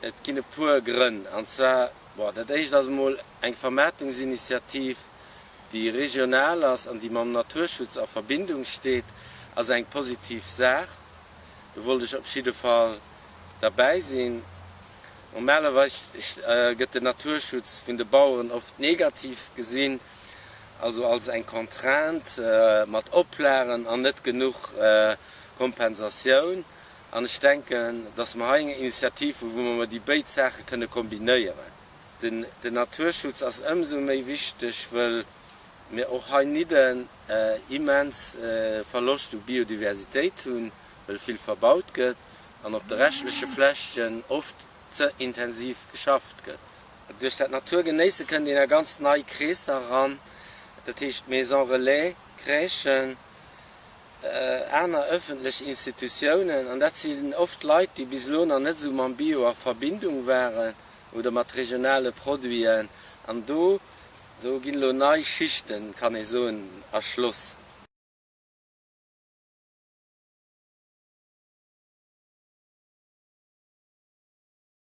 Et ginn e puer Grënn. An zwar, bon, dat éischt ass emol eng Vermaartungsinitiativ, déi regional ass an déi mam Naturschutz a Verbindung steet, ass eng positiv Saach. Do wollt ech op jidde Fall derbäi sinn. Normalerweis gëtt den Naturschutz vun de Baueren oft negativ gesinn, also als eng Contrainte mat Oplagen an net genuch Kompensatioun. An ech denken, dass mer hei eng Initiativ hunn, wou mer déi béid Saache kënne kombinéieren. Den Naturschutz ass ëmsou méi wichteg, wëll mir och heinidden immens Verloscht u Biodiversitéit hunn, wëll vill verbaut gëtt an op de reschtleche Flächen oft ze intensiv geschafft gëtt. Duerch dat Naturgenéisse kënnt een a ganz nei Kreesser eran, dat heescht Maisons Relais, Crèchen, aner ëffentlech Institutiounen, an dat sinn oft Leit, déi bis elo nach net esou mam Bio a Verbindung waren oder mat regionale Produiten, an do do ginn elo nei Schichten, kann ee soen, erschloss.